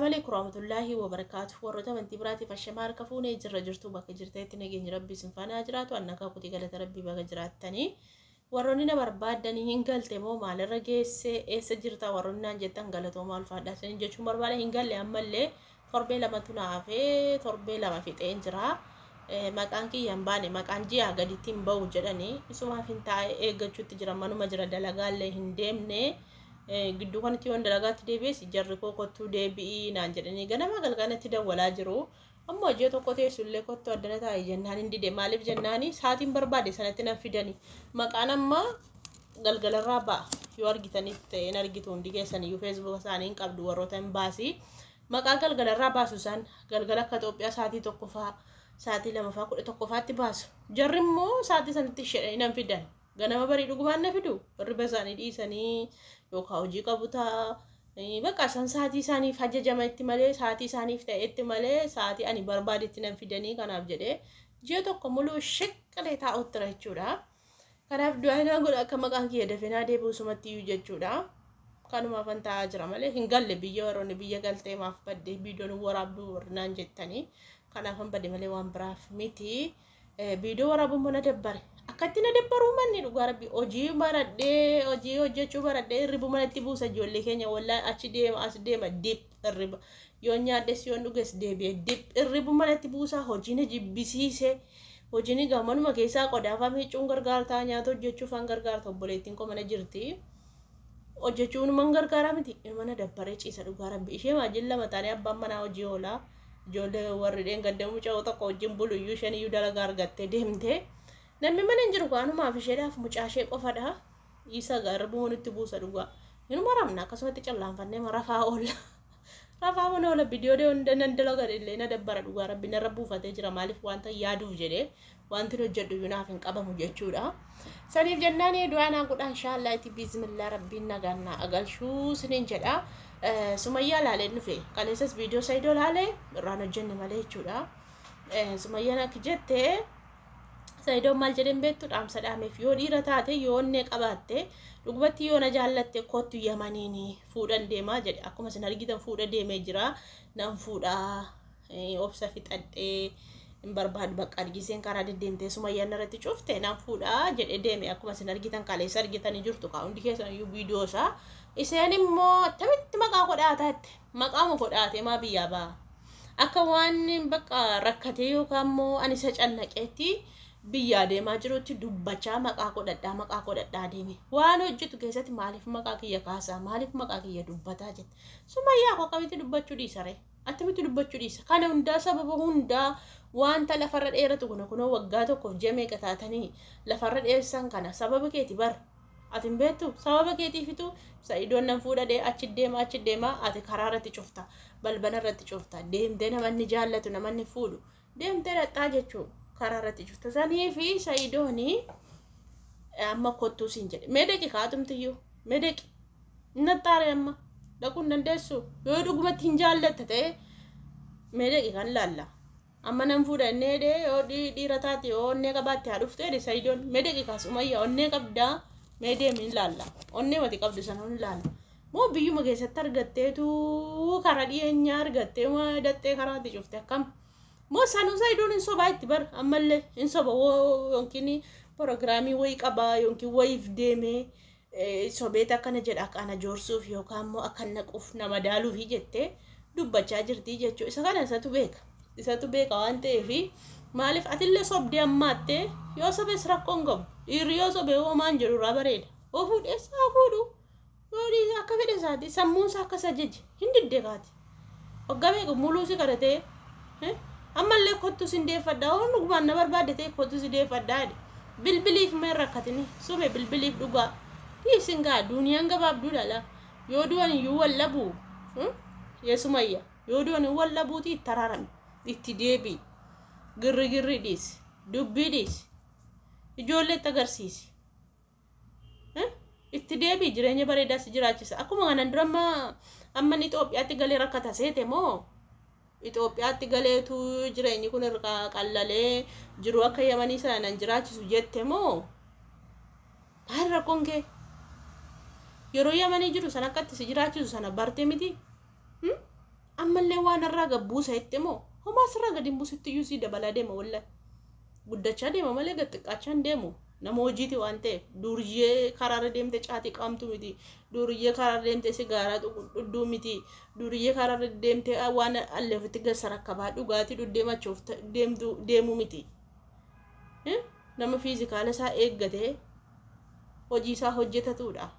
Assalamu warahmatullaahi wabarakaatu. Warroota amantii biraatiif ashamaa harka fuunee jirra jirtu bakka jirteetti nageenyi rabbii isin faana haa jiraatu. Annakaa kutii galata rabbii bakka jiraattanii. Warroonni na barbaaddanii hin galte moo maalirra geesse eessa jirta warroonni naan jettan galatoomaa ulfaadhaa isin jechuun barbaada. Hin galle ammallee torbee lamatu na hafee torbee lama fixeen jira. Maqaan kiyya hin baane, maqaan ji'a gaditti hin bahu jedhanii isumaaf hin taa'e eeggachuutti jira. Manuma jira, dalagaallee hin deemne. Gidduu kanatti yoon dalagaatti deebi'es jarri koo kottuu deebi'ii naan jedhanii ganama galgalatti dawwalaa jiru. Amma hojii tokko teessullee kottuu addana taa'e jennaan hin dide. Maaliif jennaani sa'aatiin barbaade sanatti nan fidani. Maqaan amma galgalarraa ba'a. Yoo argitaniif ta'e hin argitu, hundi keessan iyyuu Feesbuuka isaanii hin qabdu warroota hin baasii. Maqaa galgalarraa baasu isaan galgala akka Itoophiyaa sa'aatii 1 faa, sa'aatii 2 faa, 11 faatti baasu. Jarri immoo sa'aatii sanatti ishee nan fidan. Ganama barii dhugumaan na fidu. Hirriba isaanii dhiisanii yookaan hojii qabu ta'a. Bakka isaan sa'aatii isaaniif ajajama itti malee, sa'aatii isaaniif ta'etti malee, sa'aatii ani barbaadetti nan fidanii. Kanaaf jedhee ji'a tokko muluu shiqqalee taa'utti jira jechuudha. Kanaaf du'aa naa godha akka maqaan kiyya dafee naa deebi'u sumatti iyyuu jechuudha. Kanumaafan taa'aa jira malee hin galle biyya. Warroonni biyya galtee maaf badde, viidiyoon waraabduu warri naan jettanii, kanaafan badde malee waan biraaf miti. Viidiyoo waraabuun mana dabbare. Akkatti na dabbaruu manni dhugaa rabbi hojii baradhee, hojii hojjechuu baradhee hirribu manatti buusa. Ijoollee keenya wallaa achi deema as deema dip hirriba. Yoon nyaadhes yoon dhuges deebi'e dip hirribu manatti buusa. Hojii na jibbisiise. Hojiin egaa manuma keessaa qodaafaa miicuun gargaartaa, nyaata hojjechuufaan gargaarta. Obboleettiin koo mana jirti. Hojjechuun man gargaaraa miti, mana dabbaree ciisa dhugaa rabbi. Ishee maajin lama taanee abbaan manaa hojii oolaa, ijoollee warri dheengadda mucaa tokko wajjin bulu iyyuu isheen iyyuu dalagaa argattee deemte. Namni mana hin jiru, kaanumaaf isheedhaaf mucaa ishee qofadha. Isa garbuu nutti buusa dhugaa. Inuma ramna akkasumatti callaanfannee rafaa oolla. Rafaa mana oola. Viidiyoo nan dalagan illee na dabbara dhugaa rabbi, narra buufatee jira. Maaliif wanta yaaduuf jedhee wanti hojjedhu iyyuu naaf hin qabamu jechuudha. Saniif jennaan du'aa naa godhaa, inshaallah itti bismillah rabbiin nagaan naa agalchuu siniin jedha. Sumayyaa laaleen dhufe, kaleessas viidiyoo Saayidoo laalee irraan hojjenne malee jechuudha. Sumayyaan akka jettee Saayidoon maal jedheen beektu? Dhaamsa dhaameef, yoo dhiira taate, yoo onnee qabaatte, dhugumatti yoo na jaallatte kottu Yamaniin fuudhan deemaa jedhe. Akkuma isin argitan fuudha deemee jira. Nan fuudhaa, obsa fixadhee hin barbaadu, bakka argiseen karaa deddeemtee Sumayyaan irratti cufte, nan fuudhaa jedhe deeme. Akkuma isin argitan kaleessa argitanii jirtu kaa hundi keessan iyyuu viidiyoo isaa. Isheen immoo attamitti maqaa godhaataatti maqaama godhaatee maa biyyaa ba'a? Akka waan bakka rakkatee yookaan immoo ani isa cannaqeetti biyyaa deemaa jirutti dubbachaa maqaa godhadhaa maqaa godhadhaa deeme. Waan hojjetu keessatti maaliif maqaa kiyya kaasaa, maaliif maqaa kiyya dubbataa jette. Sumayyaa koo, akkamitti dubbachuu dhiisare? Attamitti dubbachuu dhiisa? Kana hundaa sababa hundaa wanta lafarra dheeratu kuna kunoo waggaa tokkoof ji'a meeqa taatanii lafarra dheessan kana sababa keeti bar. Ati hin beektu, sababa keetiifitu Sa'idoon nan fuudhadhee achi deema achi deema, ati karaa irratti cufta, balbala irratti cufta, deemtee namanni jaallatu namanni fuudhu deemtee dhaqxaa jechuu karaa irratti cufta. Sanii fi Sa'idoonii amma kottuu siin jedhe. Mee dhaqi kaatumtiyyuu, mee dhaqi naxxaare, amma dhaquu hin dandeessu. Yoo dhugumatti hin jaallatta ta'e mee dhaqi kan laalla. Amma nan fuudha inni jedhee, yoo dhiira taate, yoo onnee qabaatte haa dhuftu jedhe Sa'idoon. Mee dhaqi kaasumayya, onnee qabdaa, mee deemi hin laalla. Onnee mati qabdu sana hin laalla. Moo biyyuma keessatti argatteetu karaa dhiyeenyaa argattee daxxee karaatti cufte akkam? Moo sanuu Sa'idoon hin sobaa itti bar, ammallee hin soba yookiin piroogiraamii wayii qabaa yookiin wayiif deemee sobeet akkana jedha, akka ana joorsuuf yookaan immoo akka naquuf nama daaluufi jettee dubbachaa jirti jechuudha. Isa kana isatu beeka. Isatu beeka waan ta'eef maaliif atillee sobdee ammaattee? Yoo sobees rakkoon qabu. Dhiirri yoo sobe homaan jedhu irraa bareeda. Yoo fuudhees haa fuudhu. Yoo dhiise akka fedhe isaati, sammuun isaa akkas ajaje hin didde kaati. Waggaa meeqa muluu si kadhatee ammallee kottu sin deeffadhaa, waan dhugumaan na barbaadde ta'e kottu si deeffadhaa jedhe. Bilbiliif mee rakkatini sume, bilbiliif dhugaa. Dhiisin gaa, duuniyaan gabaabduu lala. Yoo du'an iyyuu wal dhabuu yesumayya, yoo du'an wal dhabuuti. Itti araarami, itti deebi'i, girri girri dhiisi, dubbii dhiisi, ijoolleetti agarsiisi. Itti deebi'i, jireenya bareedaa si jiraachisa. Akkuma kanan dura amma amma inni Itoophiyaatti galee rakkata seete moo Itoophiyaatti galeetu jireenyi kun irraa qallalee jiru akka Yamanii sana nan jiraachisu jette moo maal rakkoon kee? Yeroo Yamanii jiru sana akkatti si jiraachisu sana barte miti? Ammallee waan irraa gabbuusa itti moo homaa sirraa gadi hin buusitti iyyuu sii dabalaa deema wallahi. Guddachaa deema malee gad xiqqaachaa hin deemu. Nama hojiiti waan ta'eef duuriyyee karaarra deemte caatii qaamtu miti. Duuriyyee karaarra deemte sigaaraa dhudduu miti. Duuriyyee karaarra deemte waan allee ofitti gad sarakkabaa dhugaatii dhuddee machoofte deemtu deemu miti. Nama fiizikaala isaa eeggatee hojii isaa hojjetatudha.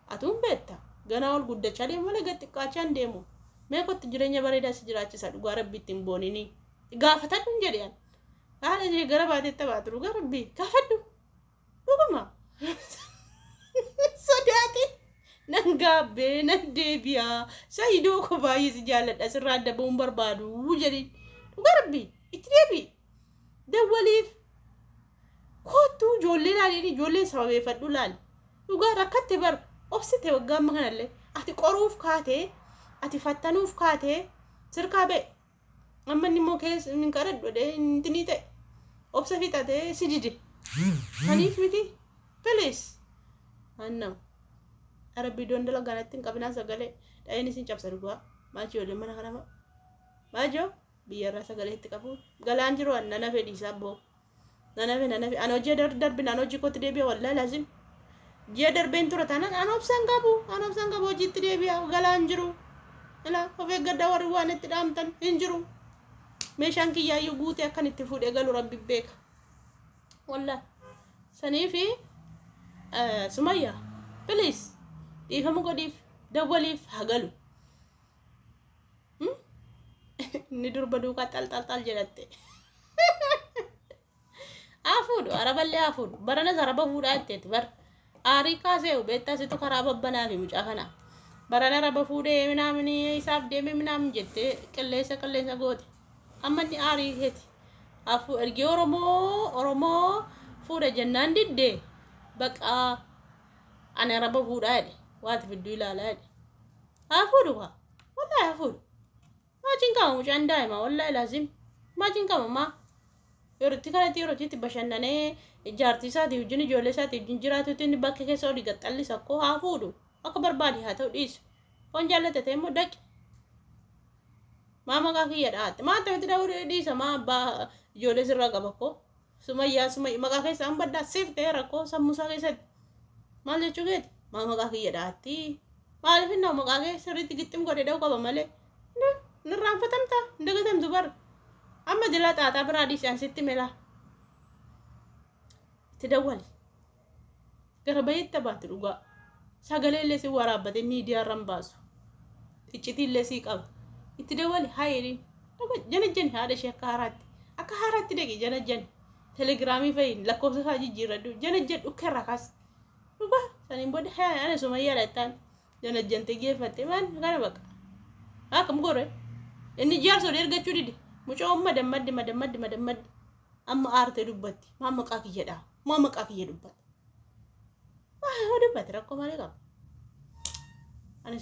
Atuun beekta. Ganaa ol guddachaa deemu malee gad xiqqaachaa hin deemu. Mee kottu jireenya bareedaa si jiraachisa dhugaa rabbi ittiin boonini. Gaafatadhu hin jedhe. Haadha ishee gara baatetti baatu dhugaa rabbi gaafadhu. Dhuguma. Sodaate nan gaabbee nan deebi'a. Saayidoo koo baay'ee si jaalladha sirraa adda ba'uun barbaadu jedhin. Dhugaa rabbi itti deebi'i. Dawwaliif. Kottu ijoollee laaliin ijoolleen sababeeffadhu laali. Dhugaa rakkatte bar obsite waggaa amma kanallee ati qoruuf kaatee ati fattanuuf kaatee sirkaa ba'e. Amma inni immoo keessa hin kadhadhu jedhee intinii ta'e obsa fixatee si dide. Kaniif miti please. Annam. Rabbi iddoon dalagaa natti hin qabinaa sagalee dha'een isin cabsa dhugaa. Maal ijoolleen mana kana fa'a. Maajoo biyyarraa sagalee itti qabu. Galaan jiru an nana fedhiisaa boo. Nana fe nana fe an hojii darbin an hojii kootti deebi'a wallahi laazim. Ji'a darbeen tura taanaan an obsan qabu an obsan qabu hojiitti deebi'a galaan jiru. Ila of eeggadhaa warri waan itti dhaamtan hin jiru. Meeshaan kiyyaayyuu guutee akkan itti fuudhee galu rabbi beeka. Wallahi. Saniifi Sumayya please dhiifama godhiif dawwaliif haa galu. Inni durba duukaa xal xal xal jedhatte. Haa fuudhu araballee haa fuudhu baranas araba fuudhaa jetteetti bar aarii kaasee beektaa situ karaa babbanaa fi mucaa kana barana araba fuudhee minaamini isaaf deemee minaamin jettee qilleensa qilleensa goote amma inni aarii keeti haa fuudhu ergee oromoo oromoo fuudha jennaan diddee baqaa ani araba fuudhaa jedhe waati fidduu ilaalaa jedhe haa fuudhu kaa wallahi haa fuudhu. Maa cinqama mucaan daa'ima wallahi laazim maa cinqama maa yerootti kanatti yerootti bashannanee jaartii isaatii wajjin ijoollee isaatii wajjin jiraatutti inni bakka keessa olii gad xallisa koo haa fuudhu akka barbaade haa ta'u dhiisu foon jaallate ta'e immoo dhaqi maa maqaa kiyya dha'atte maa akkamitti dha'uu dhiisa maa abbaa ijoollee sirraa qaba koo sumayyaa sumayya maqaa keessa an baddaa siif ta'e rakkoo sammuu isaa keessatti maal jechuu keeti maa maqaa kiyya dha'atti maaliif innaa maqaa kee sirriitti gixxim godhee dha'uu qaba malee nirraanfatamta hin dagatamtu bar amma dilaa xaaxaa biraa dhiisi an sitti melaa itti dawwali gara bayetti baate dhugaa sagalee illee si waraabbate miidiyaa irra hin baasu iccitii illee sii qaba itti dawwali haayiriin janajjani haadha ishee akka haaraatti dhaqi janajjani telegiraamii fa'iin lakkoofsa isaa jijjiirradhu janajjan dhukkee irraa kaas dhugaa saniin booda haa ana sumayyaadha jettaan janajjante geeffatte maan kana baqa akkam gore inni jaarsa ergachuu dide mucaa madammaddi madammaddi madammaddi amma aartee dubbatti maa maqaa kiyyadha maa maqaa kiyya dubbata maa dubbatti rakkoo maalii qaba ani